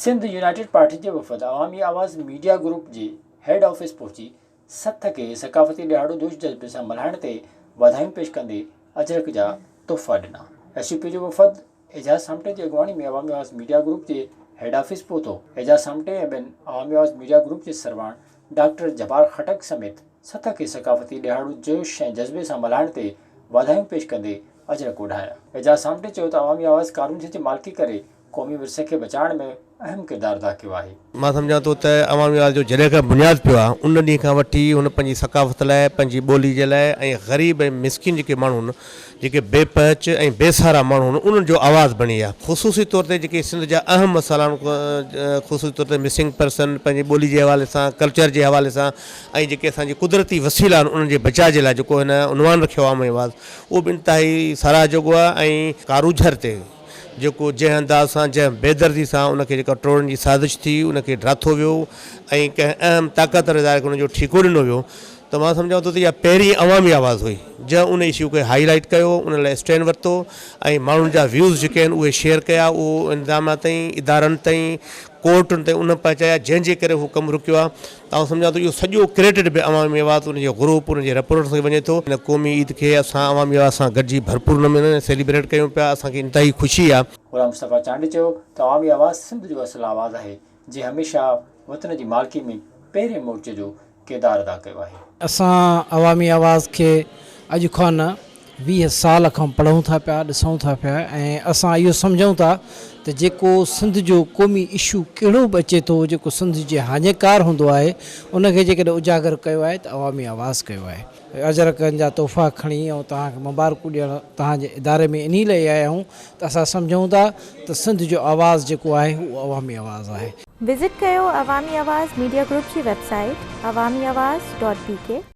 Sindh united party جي وفد عوامي آواز ميڊيا گروپ جي هيڊ آفيس پهچي سٿ کي ثقافتي ڏهاڙو جوش جذبي سان ملهائڻ تي واڌايون پيش ڪندي اجرڪ جا تحفا ڏنا. ايس يو پي جو وفد اعجاز سامٽي جي اڳواڻي ۾ عوامي آواز ميڊيا گروپ جي هيڊ آفيس پهتو. اعجاز سامٽي ۽ ٻين عوامي آواز ميڊيا گروپ جي سرواڻ ڊاڪٽر جبار خٽڪ سميت سٿ کي ثقافتي ڏهاڙو جوش ۽ جذبي سان ملهائڻ تي واڌايون پيش ڪندي اجرڪ اوڍايا. اعجاز سامٽي چيو ته عوامي آواز ڪارونجهه جي مالڪي ڪري قومي ورثي کي بچائڻ ۾ اهم ڪردار ادا ڪيو آهي. مان سمجهان ٿو ته عوامي آواز جو جڏهن کان بنياد پيو آهي ان ڏينهن کان وٺي هن پنهنجي ثقافت لاء، پنهنجي ٻولي جي لاء ۽ غريب ۽ مسڪين جيڪي ماڻهو آهن، جيڪي بي پهچ ۽ بي سهارا ماڻهو آهن انهن جو آواز بڻي آهي. خصوصي طور تي جيڪي سنڌ جا اهم مسئلا آهن خصوصي طور تي مسنگ پرسن، پنهنجي ٻولي جي حوالي سان، ڪلچر جي حوالي سان ۽ جيڪي اسان جي قدرتي وسيلا آهن انهن جي بچاء جي لاء جيڪو هن عنوان رکيو آهي عوامي آواز اهو به انتهائي ساراهه جوڳو آهي ۽ ڪارونجهر تي جيڪو جنهن انداز سان جنهن بيدردي سان ان کي جيڪا ٽوڙڻ جي سازش ٿي ان کي ڊاٿو ويو ۽ ڪنهن اهم طاقتور اداري کي ان جو ٺيڪو ڏنو ويو ته مان سمجهان ٿو ته اها پهرين عوامي آواز هئي جنهن ان اشو کي هائي لائيٽ ڪيو ان لاء اسٽينڊ ورتو ۽ ماڻهن جا ويوز جيڪي آهن اهي شيئر ڪيا اهو انتظاميا تائين ادارن تائين ڪورٽن تائين ان پهچايا جنهن جي ڪري هو ڪم رڪيو آهي ته آئون سمجهان ٿو اهو سڄو ڪريڊٽ به عوامي آواز ان جي گروپ ان جي رپورٽرز کي وڃي ٿو. هن قومي عيد کي اسان عوامي آواز سان گڏجي ڀرپور نموني سيليبريٽ ڪيون پيا اسان کي انتهائي خوشي آهي. غلام مصطفيٰ چانڊيو چيو ته عوامي آواز سنڌ جو اصل آواز آهي جنهن هميشه وطن جي مالڪي ۾ پهرين مورچي جو ڪردار ادا ڪيو آهي. اسان عوامي آواز کي اڄ کان نه 20 سال کان پڙهون ٿا پيا، ڏسون ٿا پيا ۽ اسان اهو سمجهون ٿا ته جيڪو سنڌ جو قومي اشو ڪهڙو به اچي ٿو جيڪو سنڌ جي هاڃيڪار هوندو آهي ان کي جيڪڏهن اجاگر ڪيو آهي ته عوامي آواز ڪيو آهي. اجرڪن جا تحفا کڻي ۽ توهان کي مبارڪون ڏيڻ توهان جي اداري ۾ انهي لئي آيا آهيون ته اسان سمجهون ٿا ته سنڌ جو آواز جيڪو آهي اهو عوامي آواز آهي. وزٽ ڪيو عوامي آواز ميڊيا گروپ جي website Awami Awaz dot B K.